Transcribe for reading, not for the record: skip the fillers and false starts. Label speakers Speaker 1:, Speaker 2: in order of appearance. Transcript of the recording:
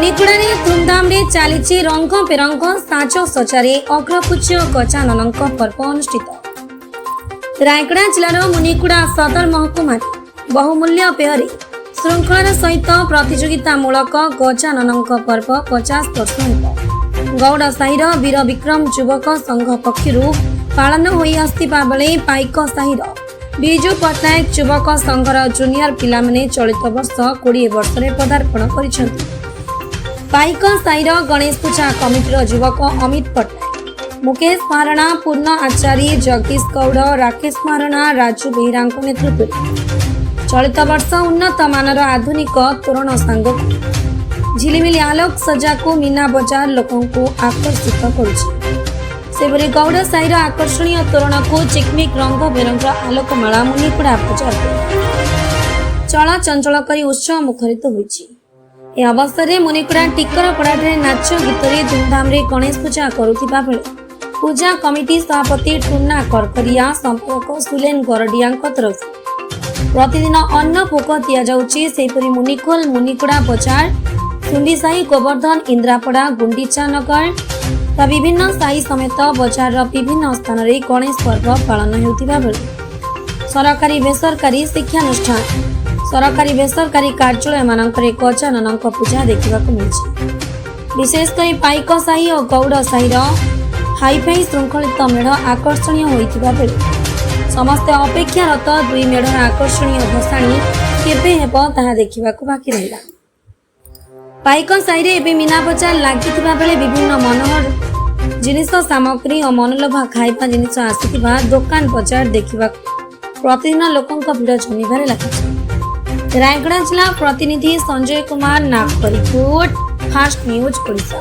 Speaker 1: ମୁନିଗୁଡ଼ାରେ ଧୁମଧାମରେ ଚାଲିଛି ରଙ୍ଗ ବେରଙ୍ଗ ସାଜସଜାରେ ଅଗ୍ରପୂଜ୍ୟ ଗଜାନନଙ୍କ ପର୍ବ ଅନୁଷ୍ଠିତ। ରାୟଗଡ଼ା ଜିଲ୍ଲାର ମୁନିଗୁଡ଼ା ସଦର ମହକୁମାରେ ବହୁମୂଲ୍ୟ ବ୍ୟୟରେ ଶୃଙ୍ଖଳାର ସହିତ ପ୍ରତିଯୋଗିତାମୂଳକ ଗଜାନନଙ୍କ ପର୍ବ 50 ବର୍ଷ ହେବ ଗୌଡ଼ ସାହିର ବୀର ବିକ୍ରମ ଯୁବକ ସଂଘ ପକ୍ଷରୁ ପାଳନ ହୋଇ ଆସିଥିବା ବେଳେ ପାଇକ ସାହିର ବିଜୁ ପଟ୍ଟନାୟକ ଯୁବକ ସଂଘର ଜୁନିୟର ପିଲାମାନେ ଚଳିତ ବର୍ଷ 20 ବର୍ଷରେ ପଦାର୍ପଣ କରିଛନ୍ତି। ପାଇକ ସାହିର ଗଣେଶ ପୂଜା କମିଟିର ଯୁବକ ଅମିତ ପଟ୍ଟନାୟକ, ମୁକେଶ ମହାରଣା, ପୂର୍ଣ୍ଣ ଆଚାରୀ, ଜଗଦୀଶ ଗୌଡ଼, ରାକେଶ ମହାରଣା, ରାଜୁ ବେହେରାଙ୍କ ନେତୃତ୍ୱରେ ଚଳିତ ବର୍ଷ ଉନ୍ନତ ମାନର ଆଧୁନିକ ତୋରଣ ସାଙ୍ଗକୁ ଝିଲିମିଲି ଆଲୋକ ସଜାକୁ ମୀନା ବଜାର ଲୋକଙ୍କୁ ଆକର୍ଷିତ କରୁଛି। ସେପରି ଗୌଡ଼ ସାହିର ଆକର୍ଷଣୀୟ ତୋରଣକୁ ଚିକମିକ ରଙ୍ଗ ବେରଙ୍ଗର ଆଲୋକମାଳା ମୁନିଗୁଡ଼ା ବଜାରକୁ ଚଳଚଞ୍ଚଳ କରି ଉତ୍ସବ ମୁଖରିତ ହୋଇଛି। ଏ ଅବସରରେ ମୁନିଗୁଡ଼ା ଟିକରପଡ଼ାଠାରେ ନାଚ ଗୀତରେ ଧୁମଧାମରେ ଗଣେଶ ପୂଜା କରୁଥିବା ବେଳେ ପୂଜା କମିଟି ସଭାପତି ଟୁନା କରକରିଆ, ସମ୍ପାଦକ ସୁଲେନ ଗରଡିଆଙ୍କ ତରଫରୁ ପ୍ରତିଦିନ ଅନ୍ନ ଭୋଗ ଦିଆଯାଉଛି। ସେହିପରି ମୁନିଖୋଲ, ମୁନିଗୁଡ଼ା ବଜାର, ସୁଣ୍ଡିସାହି, ଗୋବର୍ଦ୍ଧନ, ଇନ୍ଦ୍ରାପଡ଼ା, ଗୁଣ୍ଡିଚା ନଗର ବା ବିଭିନ୍ନ ସାହି ସମେତ ବଜାରର ବିଭିନ୍ନ ସ୍ଥାନରେ ଗଣେଶ ପର୍ବ ପାଳନ ହେଉଥିବା ବେଳେ ସରକାରୀ, ବେସରକାରୀ ଶିକ୍ଷାନୁଷ୍ଠାନ, ସରକାରୀ, ବେସରକାରୀ କାର୍ଯ୍ୟାଳୟମାନଙ୍କରେ ଗଜାନନଙ୍କ ପୂଜା ଦେଖିବାକୁ ମିଳିଛି। ବିଶେଷ କରି ପାଇକ ସାହି ଓ ଗୌଡ଼ ସାହିର ହାଇଫାଇ ଶୃଙ୍ଖଳିତ ମେଢ଼ ଆକର୍ଷଣୀୟ ହୋଇଥିବା ବେଳେ ସମସ୍ତେ ଅପେକ୍ଷାରତ ଦୁଇ ମେଢ଼ର ଆକର୍ଷଣୀୟ ଭସାଣି କେବେ ହେବ, ତାହା ଦେଖିବାକୁ ବାକି ରହିଲା। ପାଇକ ସାହିରେ ଏବେ ମୀନା ବଜାର ଲାଗିଥିବା ବେଳେ ବିଭିନ୍ନ ମନୋହର ଜିନିଷ ସାମଗ୍ରୀ ଓ ମନଲୋଭା ଖାଇବା ଜିନିଷ ଆସିଥିବା ଦୋକାନ ବଜାର ଦେଖିବାକୁ ପ୍ରତିଦିନ ଲୋକଙ୍କ ଭିଡ଼ ଜମିବାରେ ଲାଗିଛି। ରାୟଗଡ଼ା ଜିଲ୍ଲା ପ୍ରତିନିଧି ସଞ୍ଜୟ କୁମାର ନାଗଙ୍କ ରିପୋର୍ଟ, ଫାଷ୍ଟ ନ୍ୟୁଜ୍ ଓଡ଼ିଶା।